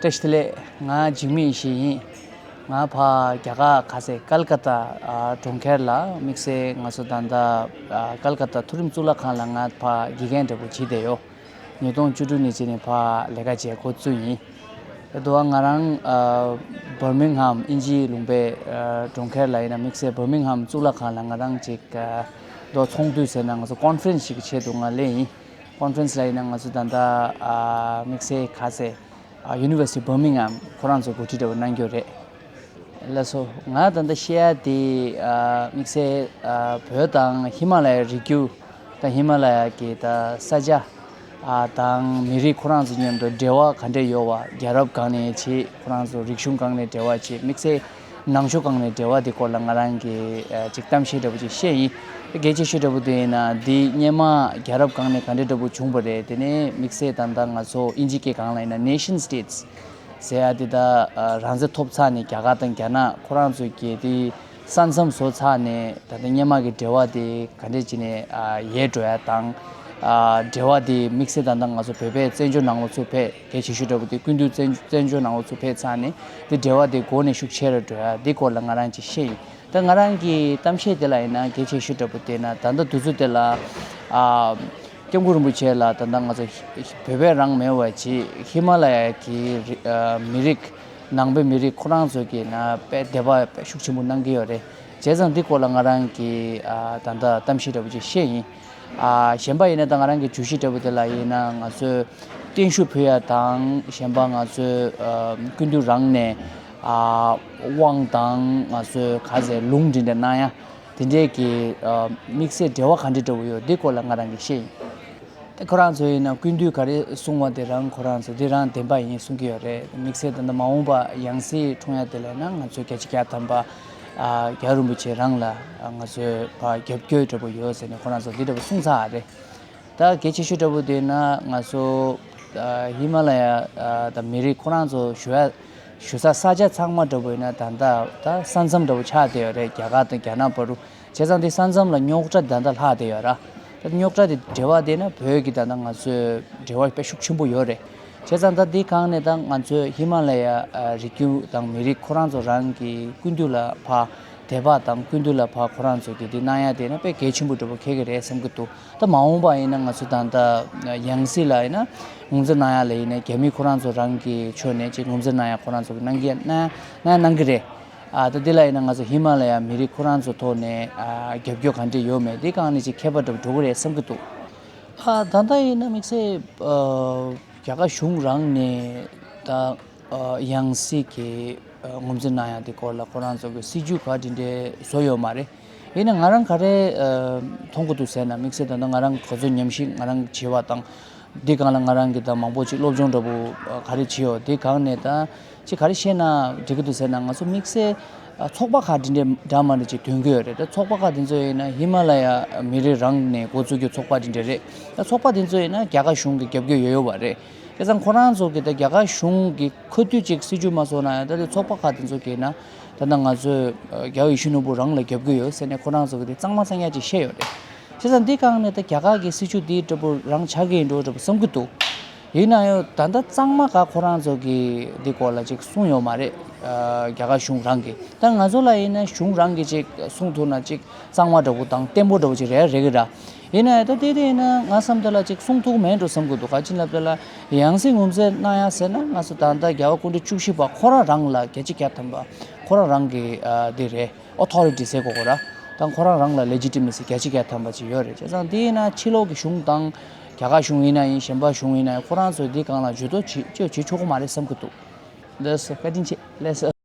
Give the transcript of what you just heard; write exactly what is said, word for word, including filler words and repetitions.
བཀྲ་ཤིས་བདེ་ལེགས། ང་འཇིགས་མེད་ཡེ་ཤེས་ཡིན། ང་ཕ་རྒྱ་གར་ཁ་སེ་ཀལ་ཀ་ཏ་ཨ་གྲོང་ཁྱེར་ལ་དམིགས་བསལ་ང་ཚོ་ད་ལྟ་ཨ་ཀལ་ཀ་ཏ་མཐོ་རིམ་གཙུག་ལག་ཁང་ལ་ང་ཕ་དགེ་རྒན་འདྲ་པོ་བྱེད་བསྡད་ཡོད། ཉིས་སྟོང་བཅུ་དྲུག་ནས་བྱས་ནས་ཕ་ལས་ཀ་བྱེད་འགོ་བཙུགས་ཡིན། ད་དུང་ང་རང་ཨ་བར་མིང་ཧམ་དབྱིན་ཇིའི་ལུང་པའི་ཨ་གྲོང་ཁྱེར་ལ་ཡིན་ན་དམིགས་བསལ་བར་མིང་ཧམ་གཙུག་ལག་ཁང་ལ་ང་རང་ཅིག་ཨ་མདོ་ཚོགས་འདུ་ཟེར་ན་ང་ཚོ་ཀོན་ཧྥ་རེན་སི་ཞིག་གི་ཆེད་དུ་ང་སླེབས་ཡིན། ཀོན་ཧྥ་རེན་སི་ལ་ཡིན་ན་ང་ཚོ་ད་ལྟ་ཨ་དམིགས་བསལ་ཁ་སེ་ཨ་University Birmingham ཁོ་རང་ཚོ་འགོ་ཁྲིད་འདྲ་པོ་གནང་རྒྱུ་རེད། ལགས་སོ། ང་ད་ལྟ་བཤད་ཡ་དེ་ཨ་དམིགས་བསལ་ཨ་བོད་དང་ཧི་མ་ལ་ཡའི་རི་རྒྱུད་དང་ཧི་མ་ལ་ཡ་གི་ད་ས་ཆ་ཨ་དང་མི་རིགས་ཁོ་རང་ཚོ་མཉམ་དུ་འབྲེལ་བ་ག་འདྲས་ཡོད་པ། རྒྱལ་རབས་སྒང་ནས་བྱས། ཁོ་རང་ཚོ་རིག་གཞུང་སྒང་ནས་འབྲེལ་བ་བྱས། དམིགས་བསལ་ནང་ཆོས་སྒང་ནས་འབྲེལ་བ་དེ་སྐོར་ལ་ང་རང་གིས་ཨ་ཅིག་གཏམ་བཤད་འདྲ་པོ་ཅིག་བཤད་ཡིན། གལ་ཆེ་ཤོས་འདྲ་པོ་དེ་ཡིན་ན་འདི་སྔོན་མ་རྒྱལ་རབས་སྒང་ནས་ག་འདྲས་འདྲ་པོ་བྱུང་པ་རེད། དེ་ནས་དམིགས་བསལ་ད་ལྟ་ང་ཚོ་དབྱིན་ཇི་སྐད་སྒང་ལ་ཡིན་ན་nation states ཟེར་ཡ་དེ་ད་ཨ་རང་བཙན་ཐོབ་ཚར་ནས་རྒྱ་གར་དང་རྒྱ་ནག་ཁོ་རང་ཚོ་གི་དེ་ས་མཚམས་བཟོ་ཚར་ནས་ད་ལྟ་སྔོན་མ་གི་འབྲེལ་བ་དེ་ག་འདྲས་བྱས་ནས་ཨ་ཡལ་འགྲོ་ཡ་དང་། ཨ་འབྲེལ་བ་དེ་དམིགས་བསལ་ད་ལྟ་ང་ཚོ་བོད་པའི་བཙན་བྱོལ་ནང་ལོགས་ཚུར་ཕེབས། གལ་ཆེ་ཤོས་འདྲ་པོ་དེ་སྐུ་མདུན་བཙན་བཙན་བྱོལ་ནང་ལོགས་ཚུར་ཕེབས་ཚར་ནས་དེ་འབྲེལ་བ་དེ་འགོ་ནས་ཤུགས་ཆེ་རུ་འགྲོ་ཡ་དེ་སྐོར་ལ་ང་རང་ཅིག་བཤད་ཡིན། ད་ང་རང་གི་གཏམ་བཤད་དེ་ལ་ཡིན་ན་གལ་ཆེ་ཤོས་འདྲ་པོ་དེ་ན་ད་ལྟ་དུས་ཚོད་དེ་ལ་ཨ་སྐྱབས་མགོན་རིན་པོ་ཆེ་ལ་ད་ལྟ་ང་ཚོ་བོད་པའི་རང་མེད་པ་ཅིག་ཧི་མ་ལ་ཡ་གི་རི་ཨ་མི་རིགས་ནང་པའི་མི་རིགས་ཁོ་རང་ཚོ་གི་ན་དཔེ་དད་པ་དཔེ་ཤུགས་ཆེན་པོ་གནང་གི་ཡོད་རེད། བྱས་ཙང་འདི་སྐོར་ལ་ང་རང་གི་ཨ་ད་ལྟ་གཏམ་བཤད་འདྲ་པོ་ཅིག་བཤད་ཡིན། ཨ་གཞན་པ་ཡིན་ན་ད་ང་རང་གི་བརྗོད་གཞི་འདྲ་པོ་དེ་ལ་ཡིན་ན་ང་ཚོས་བརྟན་བཞུགས་ཕུལ་ཡ་དང་། གཞན་པ་ང་ཚོས་ཨ་སྐུ་མདུན་རང་ནས་ཨ་དབང་དང་ང་ཚོས་ག་ཚད་ལུང་འདྲེན་འདྲ་གནང་ཡ་དེ་འདྲའི་གི་ཨ་དམིགས་བསལ་འབྲེལ་བ་ག་འདྲ་འདྲ་པོ་ཡོད་འདི་སྐོར་ལ་ང་རང་གིས་བཤད་ཡིན། ད་ཁོ་རང་ཚོ་ཡིན་ན་སྐུ་མདུན་ག་རེ་གསུང་བ་དེ་རང་ཁོ་རང་ཚོ་འདི་རང་བདེན་པ་ཡིན་གསུང་གི་ཡོད་རེད། དམིགས་བསལ་ད་ལྟ་མ་འོངས་པ་ཡང་སྲིད་འཁྲུངས་ཡ་དེ་ལ་ཡིན་ན་ང་ཚོས་བརྒྱ་ཆ་བརྒྱ་ཐམ་པ་ཨ་རྒྱལ་བ་རིན་པོ་ཆེ་རང་ལ་ང་ཚོས་ཕར་རྒྱབ་སྐྱོར་འདྲ་པོ་ཡོད་ཟེར་ནས་ཁོ་རང་ཚོ་འདི་འདྲ་པོ་གསུངས་ཚར་བ་རེད། ད་གལ་ཆེ་ཤོས་འདྲ་པོ་དེ་ན་ང་ཚོ་ཨ་ཧི་མ་ལ་ཡ་ཨ་ད་མི་རིགས་ཁོ་རང་ཚོ་བཞུགས་ཡ་བཞུགས་ས་ས་ཆ་ཚང་མ་འདྲ་པོ་ཡིན་ན་ད་ལྟ་ད་ས་མཚམས་འདྲ་པོ་ཆགས་བསྡད་ཡོད་རེད། རྒྱ་གར་དང་རྒྱ་ནག་བར་དུ། བྱས་ཙང་དེ་ས་མཚམས་ལ་རྙོག་དྲ་ད་ལྟ་ལྷག་བསྡད་ཡོད་ར། ད་རྙོག་དྲ་དེ་འབྲེལ་བ་དེ་ན་བོད་ཀྱི་ད་ལྟ་ང་ཚོའི་འབྲེལ་བ་དཔེ་ཤུགས་ཆེན་པོ་ཡོད་རེད། བྱས་ཙང་ད་དེ་གང་ནས་ད་ང་ཚོའི་ཧི་མ་ལ་ཡ་ཨ་རི་རྒྱུད་དང་མི་རིགས་ཁོ་རང་ཚོ་རང་གི་སྐུ་མདུན་ལ་ཕར་དད་པ་དང་སྐུ་མདུན་ལ་ཕར་ཁོ་རང་ཚོ་གི་དེ་གནང་ཡ་དེ་ན་དཔེ་གལ་ཆེན་པོ་འདྲ་པོ་འཁེལ་གི་རེད་བསམ་གི་འདུག་ད་མ་འོངས་པ་ཡིན་ན་ང་ཚོ་ད་ལྟ་ཡང་སྲིད་ལ་ཡིན་ན་ངོས་འཛིན་གནང་ཡ་ལ་ཡིན་ན་རྒྱ་མི་ཁོ་རང་ཚོ་རང་གི་ཕྱོགས་ནས་ཅིག་ངོས་འཛིན་གནང་ཡ་ཁོ་རང་ཚོ་གི་གནང་གི་གནང་གནང་གནང་གི་རེད། ཨ་ད་འདི་ལ་ཡིན་ན་ང་ཚོ་ཧི་མ་ལ་ཡ་མི་རིགས་ཁོ་རང་ཚོ་ཐོག་ནས་ཨ་རྒྱབ་སྐྱོར་ག་འདྲས་ཡོད་མེད་འདི་གང་ནས་ཅིག་ཁྱད་པར་འདྲ་པོ་འགྲོ་གི་རེད་བསམ་གི་འདུག་ཨ་ད་ལྟ་ཡིན་ན་དམིགས་བསལ་ཨ་རྒྱ་གར་གཞུང་རང་ནས་ད་ཨ་ཡང་སྲིད་ཀྱི་ཨ་ངོས་འཛིན་གནང་ཡ་དེ་སྐོར་ལ་ཁོ་རང་ཚོ་གི་སྲིད་ཇུས་ག་འདྲ་འདྲ་བཟོ་ཡོད་མ་རེད། ཡིན་ན་ང་རང་ག་རེ་ཨ་མཐོང་གི་འདུག་ཟེར་ན་དམིགས་བསལ་ད་ལྟ་ང་རང་ག་ཚོད་ཉམས་ཞིབ་ང་རང་བྱས་པ་དང་། འདི་སྒང་ལ་ང་རང་གིས་ད་མང་པོ་ཅིག་སློབ་སྦྱོང་འདྲ་པོ་ཨ་ག་རེ་བྱས་ཡོད། འདི་སྒང་ནས་ད་ཅིག་ག་རེ་བཤད་ན་འགྲིག་གི་འདུག་ཟེར་ན་ང་ཚོ་དམིགས་བསལ་ཨ་ཚོགས་པ་ཁག་འདི་འདྲའི་འདྲ་མ་འདྲ་ཅིག་ཐོན་གྱི་ཡོད་རེད། ད་ཚོགས་པ་ཁག་འདི་ཚོ་ཡིན་ན་ཧི་མ་ལ་ཡ་མི་རིགས་རང་ནས་འགོ་བཙུགས་རྒྱུ་ཚོགས་པ་འདི་འདྲ་རེད། ད་ཚོགས་པ་འདི་ཚོ་ཡིན་ན་རྒྱ་གར་གཞུང་གི་རྒྱབ་སྐྱོར་ཡོད་ཡོད་པ་རེད། བྱས་ཙང་ཁོ་རང་ཚོ་གིས་ད་རྒྱ་གར་གཞུང་གི་ཁ་ཐུག་ཅིག་སྲིད་ཇུས་མ་བཟོ་ན་ཡང་ད་དེ་ཚོགས་པ་ཁག་འདི་ཚོ་གིས་ན་ད་ལྟ་ང་ཚོས་ཨ་རྒྱལ་བ་ཡིད་བཞིན་ནོར་བུ་རང་ལ་རྒྱབ་སྐྱོར་ཡོད་ཟེར་ནས་ཁོ་རང་ཚོ་གིས་དེ་གཙང་མ་གཙང་རྐྱང་ཅིག་བཤད་ཡོད་རེད། བྱས་ཙང་འདི་སྒང་ནས་ད་རྒྱ་གར་གྱི་སྲིད་ཇུས་འདི་འདྲ་པོ་རང་ཆགས་ཀྱི་ཡིན་འགྲོ་འདྲ་པོ་བསམ་གྱི་འདུག་ཡིན་ན་ཡང་ད་ལྟ་གཙང་མ་ག་ཁོ་རང་ཚོ་གིས་འདི་སྐོར་ལ་ཅིག་གསུངས་ཡོད་མ་རེད། ཨ་རྒྱ་གར་གཞུང་རང་གིས། ད་ང་ཚོ་ལ་ཡིན་ན་གཞུང་རང་གིས་ཅིག་གསུང་ཐུབ་ན་ཅིག་གཙང་མ་འདྲ་པོ་དང་བརྟན་པོ་འདྲ་པོ་ཅིག་རེད་རེད་གི་ར། ཡིན་ན་ཡང་ད་དེ་དེ་ཡིན་ན་ང་བསམ་དེ་ལ་ཅིག་གསུང་ཐུབ་མེད་འགྲོ་བསམ་གྱི་འདུག་ག་ཅི་ལབ་དེ་ལ་ཡང་སྲིད་ངོས་འཛིན་གནང་ཡ་ཟེར་ན་ང་ཚོ་ད་ལྟ་རྒྱལ་བ་སྐུ་ཕྲེང་བཅུ་བཞི་པ་ཁོ་རང་རང་ལ་བརྒྱ་ཆ་བརྒྱ་ཐམ་པ་ཁོ་རང་རང་གི་ཨ་དེ་རེད། ཨོ་ཐོ་རི་ཊི་ཟེར་དགོས་གོ་ར། ད་ཁོ་རང་རང་ལ་ལེ་ཇི་ཊི་མེ་སི་བརྒྱ་ཆ་བརྒྱ་ཐམ་པ་ཅིག་ཡོད་རེད། བྱས་ཙང་དེ་ཡིན་ན་ཕྱི་ལོགས་ཀྱི་གཞུང་དང་རྒྱ་གར་གཞུང་ཡིན་ན་ཡིན། གཞན་པ་གཞུང་ཡིན་ན་ཡིན། ཁོ་རང་ཚོས་འདི་སྒང་ལ་ཇུས་གཏོགས་བྱེད་བྱེད་བྱེད་ཆོག་གི་མ་རེད་བསམ་གྱི་འདུག་ལགས་སོ། བཀའ་དྲིན་ཆེ། ལགས་སོ།